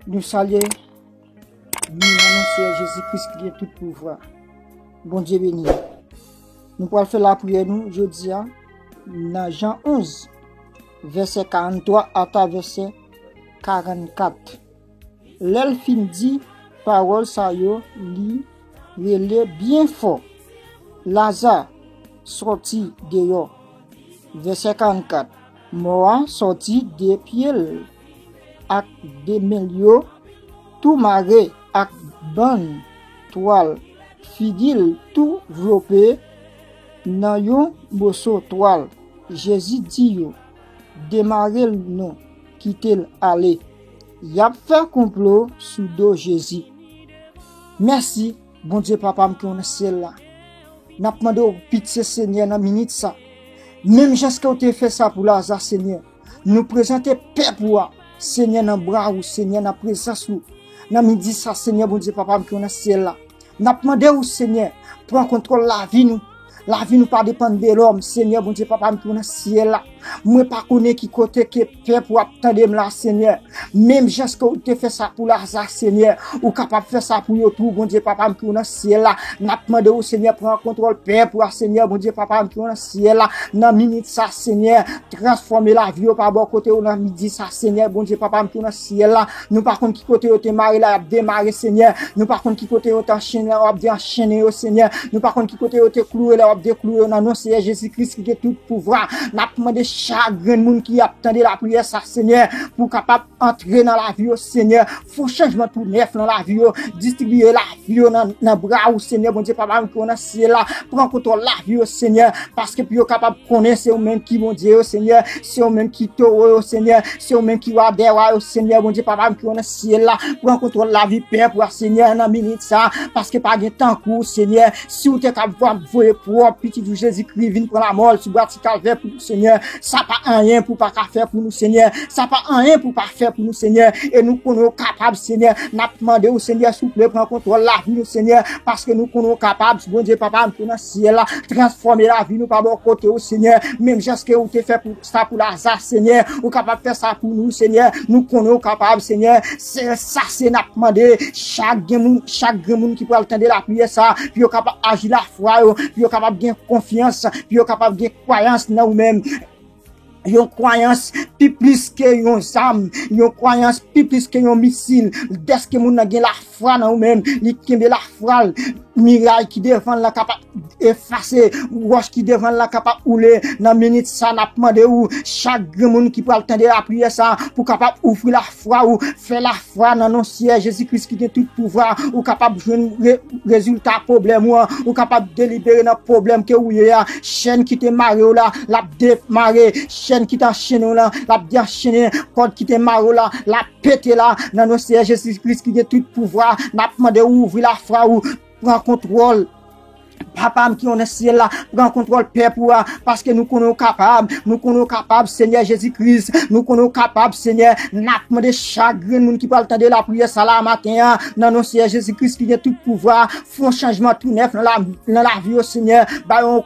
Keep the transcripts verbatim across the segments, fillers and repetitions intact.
Nou salye nou nan non Seyè Jezi Kris ki gen tout pouvwa. Bondye beni nou. Nou pral fè lapriyè nou jodi a nan Jan onz, vèsè karannntwa ata vèsè karannkat. Lè l fin di pawòl sa yo, li rele byen fò, Laza, sòti deyò! Vèsè karannkat. Mò a sòti de pye l ak de men l yo, tou mare ak bann twal, figi l tou vlope nan yon moso twal. Jezi di yo, demare l non, kite l ale. Y ap fè konplo sou do Jezi. Mèsi, Bondye Papa m ki w nan syèl la. N ap mande w pitye, Senyè, nan minit sa. Menm jan ke w te fè sa pou Laza, Senyè. Nou prezante pèp ou a, Senyè, nan bra ou, Senyè, nan prezans ou. Nan midi sa, Senyè, Bondye Papa m ki w nan syèl la. N ap mande w, Senyè, pran kontwòl lavi nou. Lavi nou pa depann de lòm, Senyè, Bondye Papa m ki w nan syèl la. Mwen pa konnen ki kote ke pèp ou ap tande m la, Senyè. Menm jan ke w te fè sa pou Laza, Senyè, ou kapab fè sa pou yo tou, Bondye Papa m ki w nan syèl la. N ap mande w, Senyè, pran kontwòl pèp ou a, Senyè, Bondye Papa m ki w nan syèl la. Nan minit sa, Senyè, transfòme lavi yo pa bò kote w nan midi sa, Senyè, Bondye Papa m ki w nan syèl la. Nou pa konn ki kote yo te mare la, y ap demare, Senyè. Nou pa konn ki kote yo te anchennen la, w ap deanchennen yo, Senyè. Nou pa konn ki kote yo te kloure la, w ap dekloure yo nan non Seyè Jezi Kris ki gen tout pouvwa. N ap mande chak grenn moun ki ap tande lapriyè sa, Senyè, pou w kapab antre nan lavi yo, Senyè. Fè yon chanjman tou nèf nan lavi yo. Distribiye lavi yo nan, nan bra ou, Senyè, Bondye Papa m ki w nan syèl la. Pran kontwòl lavi yo, Senyè, paske pou yo kapab konnen se ou menm ki Bondye yo, Senyè. Se ou menm ki towo yo, Senyè. Se ou menm ki wa dè wa yo, Senyè, Bondye Papa m ki w nan syèl la. Pran kontwòl lavi pèp ou a, Senyè, nan minit sa, paske pa gen tankou w, Senyè. Si w te kapab voye pwòp Pitit ou Jezikri vin pran lanmò l sou bwati Kalvè pou nou, Senyè, sa pa anyen pou w pa ka fè pou nou, Senyè. Sa pa anyen pou w pa fè pou nou, Senyè. E nou konnen w kapab, Senyè. N ap mande w, Senyè, souple, pran kontwòl lavi nou, Senyè, paske nou konnen w kapab, Bondye Papa m ki w nan syèl la, transfòme lavi nou pa bò kote w, Senyè. Menm jan ke w te fè pou sa pou Laza, Senyè, ou kapab fè sa pou nou, Senyè. Nou konnen w kapab, Senyè. Se sa, se n ap mande chak gen moun, chak grenn moun ki pral tande lapriyè sa, pou yo kapab aji lafwa yo, pou yo kapab gen konfyans, pou yo kapab gen kwayans nan ou menm. Yon kwayans pi plis ke yon zam, yon kwayans pi plis ke yon misil. Dèske moun nan gen lafwa nan ou menm, li kenbe lafwa l, miray ki devan l lan kapab efase, wòch ki devan l lan kapab woule. Nan minit sa, n ap mande w, chak grenn moun ki pral tande lapriyè sa, pou kapab ouvri lafwa w, fè lafwa nan non Seyè Jezi Kris ki gen tout pouvwa, ou kapab jwenn re-, rezilta pwoblèm ou an, ou kapab delibere nan pwoblèm ke ou ye a. Chèn ki te mare w la, l ap demare. Chèn ki te anchennen w la, l ap deanchennen. Kòd ki te mare w la, l ap pete la. Nan non Seyè Jezi Kris ki gen tout pouvwa, n ap mande w ouvri lafwa w, pran kontwòl. Papa m ki w nan syèl la, pran kontwòl pèp ou a, paske nou konnen w kapab, nou konnen w kapab, Senyè Jezi Kris, nou konnen w kapab, Senyè. N ap mande chak grenn moun ki pral tande lapriyè sa la maten an, nan non Seyè Jezi Kris ki gen tout pouvwa, fè yon chanjman tou nèf nan la, nan lavi yo, Senyè. Ba yo,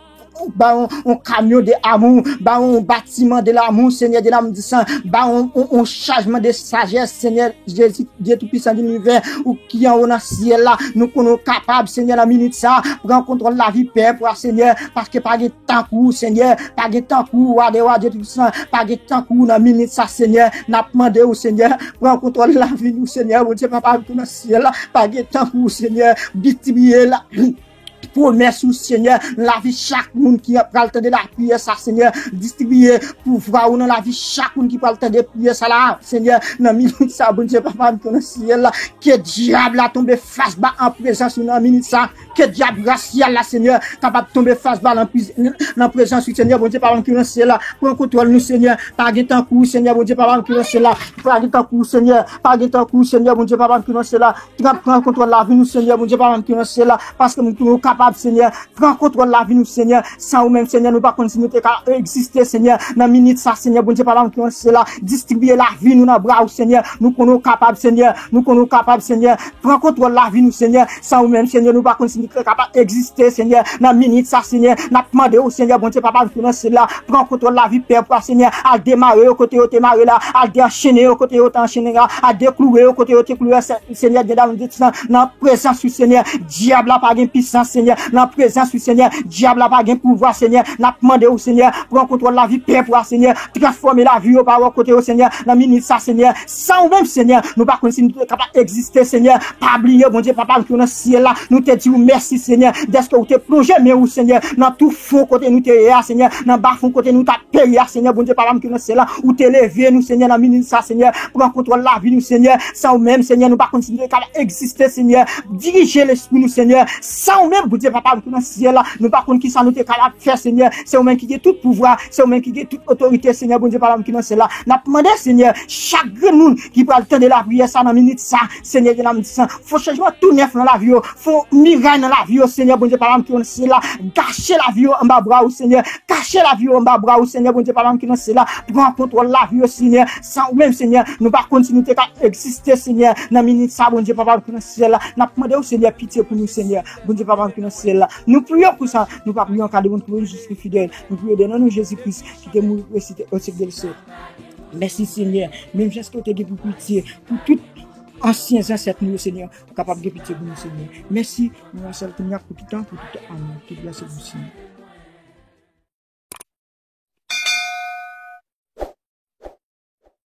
ba yo yon kamyon de amou, ba yo yon batiman de lamou, Senyè de lam disan, ba yo yon, yon, yon chajman de sajès, Senyè. Jezi, Dye Toupisan de linivè, ou ki anwo nan syèl la, nou konnen w kapab, Senyè, nan minit sa, pran kontwòl lavi pèp ou a, Senyè, paske pa gen tankou w, Senyè, pa gen tankou w, Wa dè wa, Dye Toupisan, pa gen tankou w nan minit sa, Senyè, n ap mande w, Senyè, pran kontwòl lavi nou, Senyè, Bondye Papa m ki nan syèl la, pa gen tankou w, Senyè, distribiye la, pwomès ou, Senyè, nan lavi chak moun ki pral tande lapriyè sa, Senyè. Distribiye pouvwa ou nan lavi chak moun ki pral tande priyè sa la, Senyè. Nan minit sa, Bondye Papa m ki nan syèl la, ke dyab la tonbe fas ba an prezans ou nan minit sa. Ke dyab rasyal la, Senyè, kapab tonbe fas ba nan priz-, nan prezans ou, Senyè, Bondye Papa m ki nan syèl la. Pran kontwòl nou, Senyè. Pa gen tankou ou, Senyè, Bondye Papa m ki nan syèl la. Pa gen tankou ou, Senyè. Pa gen tankou ou, Senyè, Bondye Papa m ki nan syèl la. Pran, pran kontwòl lavi nou, Senyè, Bondye Papa m ki nan syèl la, paske nou konnen w kapab. kapab, Senyè. Pran kontwòl lavi nou, Senyè. San ou menm, Senyè, nou pa konn si nou te ka egziste, Senyè. Nan minit sa, Senyè, Bondye Papa m ki nan syèl la, distribiye lavi nou nan bra ou, Senyè. Nou konnen w kapab, Senyè. Nou konnen w kapab, Senyè. Pran kontwòl lavi nou, Senyè. San ou menm, Senyè, nou pa konn si nou te kapab egziste, Senyè. Nan minit sa, Senyè, n ap mande w, Senyè, Bondye Papa m ki nan syèl la, pran kontwòl lavi pèp ou a, Senyè. Al demare yo kote yo te mare la, al deanchene yo kote yo te anchene la, al dekloure yo kote yo te kloure, Senyè, gen dam di nan, nan prezans ou, Senyè. Dyab la pa gen pisans, Senyè. Nan prezans ou, Senyè. Dyab la pa gen pouvwa, Senyè. N ap mande w, Senyè, pran kontwòl lavi pèp ou a, Senyè. Transfòme lavi yo pa wè kote yo, Senyè. Nan minit sa, Senyè, san ou menm, Senyè, nou pa konn si nou te kapab egziste, Senyè. Pa bliye, Bondye Papa m ki nan syèl la, nou te di w mèsi, Senyè, dèske ou te plonje men ou, Senyè, nan tou fon kote nou te ye a, Senyè, nan ba fon kote nou t ap peri a, Senyè, Bondye Papa m ki nan syèl la, ou te leve nou, Senyè, nan minit sa, Senyè, pran kontwòl lavi nou, Senyè. San ou menm, Senyè, nou pa konn si nou te kapab egziste, Senyè. Dirije lespri nou, Senyè. San ou menm, Bondye Papa m ki nan syèl la, nou pa konn kisa nou te kapab fè, Senyè. Se ou menm ki gen tout pouvwa, se ou menm ki gen tout otorite, Senyè, Bondye Papa m ki nan syèl la. N ap mande, Senyè, chak grenn moun ki pral tande lapriyè sa nan minit sa, Senyè, gen dam di sa, fè chanjman tou nèf nan lavi yo, fè miray nan lavi yo, Senyè, Bondye Papa m ki nan syèl la. Kache lavi yo anba bra ou, Senyè. Kache lavi yo anba bra ou, Senyè, Bondye Papa m ki nan syèl la. Pran kontwòl lavi yo, Senyè. San ou menm, Senyè, nou pa konn si nou te ka egziste, Senyè, nan minit sa, Bondye Papa m ki nan syèl la. N ap mande w, Senyè, pitye pou nou, Senyè, Bondye Papa m ki nan syèl la. Nou priye pou sa, nou pa priye an ka de moun, priye jis ki fidèl. Nou priye de nan non Jezi Kris ki te mouri resite osik de lse. Mèsi, Senyè. Menm jan ke w te gen pou pitye pou tout ansyen zansèt nou yo, Senyè, ou kapab gen pitye pou nou, Senyè. Mèsi, nou nan sèl kounye a pou tout tan, pou tout tan. Amèn. Tout glwa se pou Senyè.